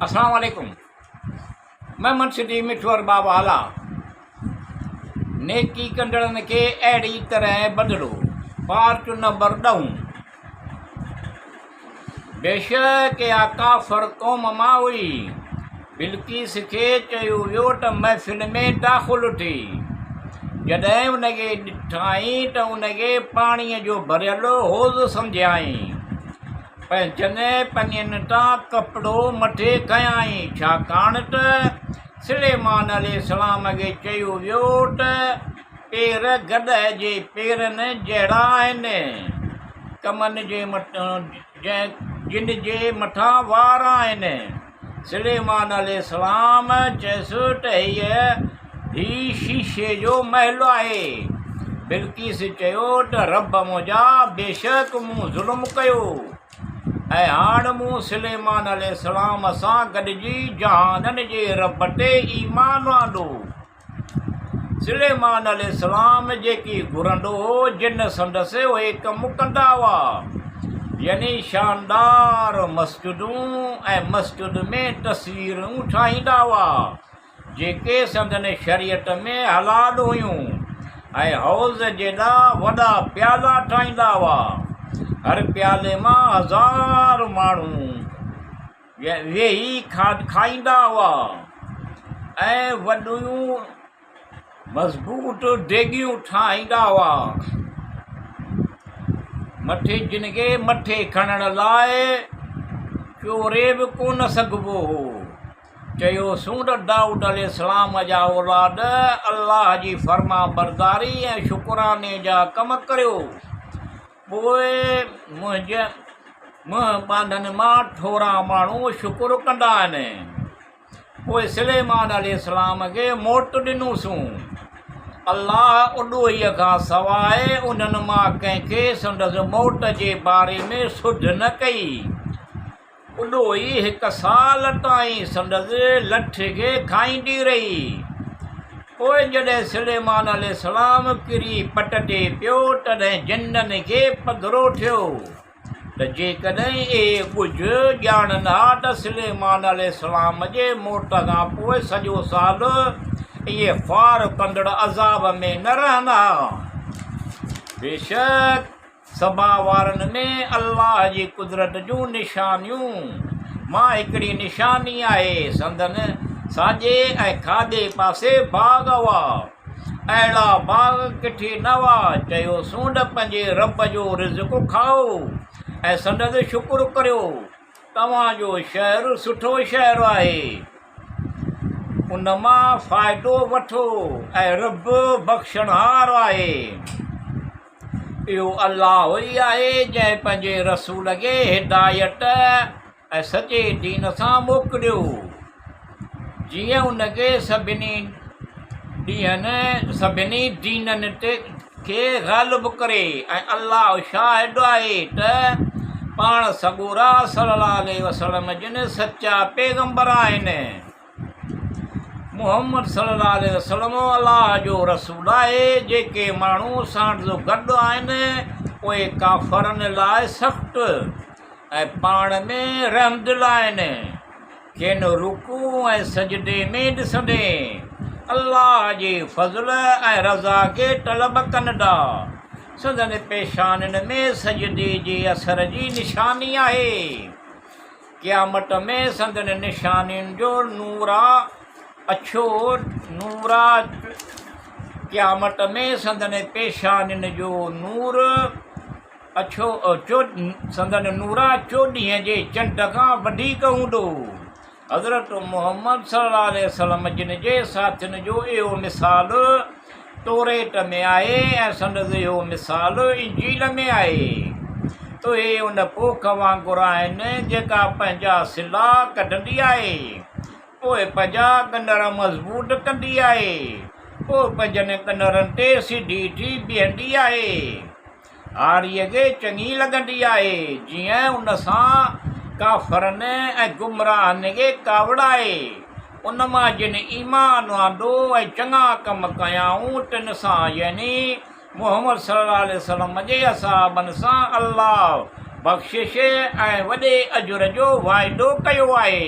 السلام عليڪم محمد سڌي مٺو ارباب هالا نيڪي ڪندڙن کي اهڙي طرح بدلو پارٽ نمبر ڏهون بيشڪ اها ڪافر قوم مان هئي بلقيس کي چيو ويو ته محفل ۾ داخل ٿي جڏهن ان کي ڏٺائين ته ان کي پاڻيء جو ڀريل حوض سمجهيائين پنهنجن پنين تان ڪپڙو مٿي کنيائين، ڇاڪاڻ ته سليمان عليه السلام کي چيو ويو ته پير گڏهه جي پيرن جهڙا آهن، ڪمن جي جن جي مٿان وار آهن. سليمان عليه السلام چيس ته هي شيشي جو محل آهي. بلقيس چيو ته رب منهنجا بيشڪ مون ظلم ڪيو ۽ هاڻ مون سليمان عليه السلام سان گڏجي جهانن جي رب تي ايمان آندو. سليمان عليه السلام جيڪي گهرندو هو، جن سندس اهي ڪم ڪندا هئا، يعني شاندار مسجدون ۽ مسجد ۾ تصويرون ٺاهيندا هئا، جيڪي سندن شريعت ۾ حلال هيون ۽ حوض جيڏا وڏا پيالا ٺاهيندا هئا، هر پيالي مان هزار ماڻهو. ويهي کائيندا هئا ۽ وڏيون مضبوط ديڳيون ٺاهيندا هئا، مٿي جن کي مٿي کڻڻ لاء چوري به ڪونه سگهبو هو. چيوسون ته دائود عليه السلام جا اولاد الله جي فرمانبرداري ۽ شڪراني جا ڪم ڪريو. پوء منهنجي منهن ٻانهن مان ٿورا ماڻهو شڪر ڪندا آهن. پوء سليمان عليه السلام کي موٽ ڏنوسون. الله اڏوهيء کان سواء انهن مان ڪنهن کي سندس موٽ جي باري ۾ سڌ نه ڪئي. اڏوهي هڪ سال تائين سندس لٺ کي کائيندي رهي. پوء جڏهن سليمان عليه السلام ڪري پٽ تي پيو، تڏهن جنن کي پڌرو ٿيو ته جيڪڏهن اهي ڳجهه ڄاڻن ها ته سليمان عليه السلام جي موت کان پوء سڄو سال اهي خوار ڪندڙ عذاب ۾ نه رهن ها. بيشڪ! سبا وارن ۾ الله جي قدرت جون نشانيون مان هڪڙي نشاني آهي، سندن ساڄي ۽ کاٻي پاسي باغ هئا، اهڙا باغ ڪٿي نه هئا، چيوسون ته پنهنجي رب جو رزق کائو ۽ سندس شڪر ڪريو، توهان جو شهر سٺو شهر آهي، ان مان فائدو وٺو ۽ رب بخشڻهار آهي. اهو الله ئي آهي جنهن پنهنجي رسول کي هدايت ۽ سچي دين سان موڪليو، جيئن ان کي سڀني ڏينهن سڀني دينن کي غالب ڪري ۽ الله شاهد آهي ته پاڻ سڳورا صلي الله عليه وسلم جن سچا پيغمبر آهن. محمد صلي الله عليه وسلم الله جو رسول آهي، جيڪي ماڻهو ساڻس گڏ آهن، اهي ڪافرن لاء سخت ۽ پاڻ ۾ رحمدل آهن، کين رڪوع ۽ سجدي ۾ ڏسندين الله جي فضل ۽ رضا کي طلب ڪندا، سندن پيشانين ۾ سجدي جي اثر جي نشاني آهي. قيامت ۾ سندن نشانين جو نورا اڇو نورا قيامت ۾ سندن پيشانين جو نور اڇو سندن نورا چوڏهينء جي چنڊ کان وڌيڪ هوندو. حضرت محمد صلي الله عليه وسلم جن جي ساٿين جو اهو مثال توريت ۾ آهي ۽ سندس اهو مثال انجيل ۾ آهي. اهي ان پوک وانگر آهن جيڪا پنهنجا سلا ڪڍندي آهي، پوء پنهنجا ڳنر مضبوط ڪندي آهي، پوء پنهنجن ڳنرن تي سڌي ٿي بيهندي آهي. هاريء کي چڱي لڳندي آهي، جيئن ان سان ڪافرن ۽ گمراهن کي ڪاوڙائي. ان مان جن ايمان آندو ۽ چڱا ڪم ڪيائون، تن سان، يعني محمد صلي الله عليه وسلم جي اصحابن سان، الله بخشش ۽ وڏي اجر جو واعدو ڪيو آهي.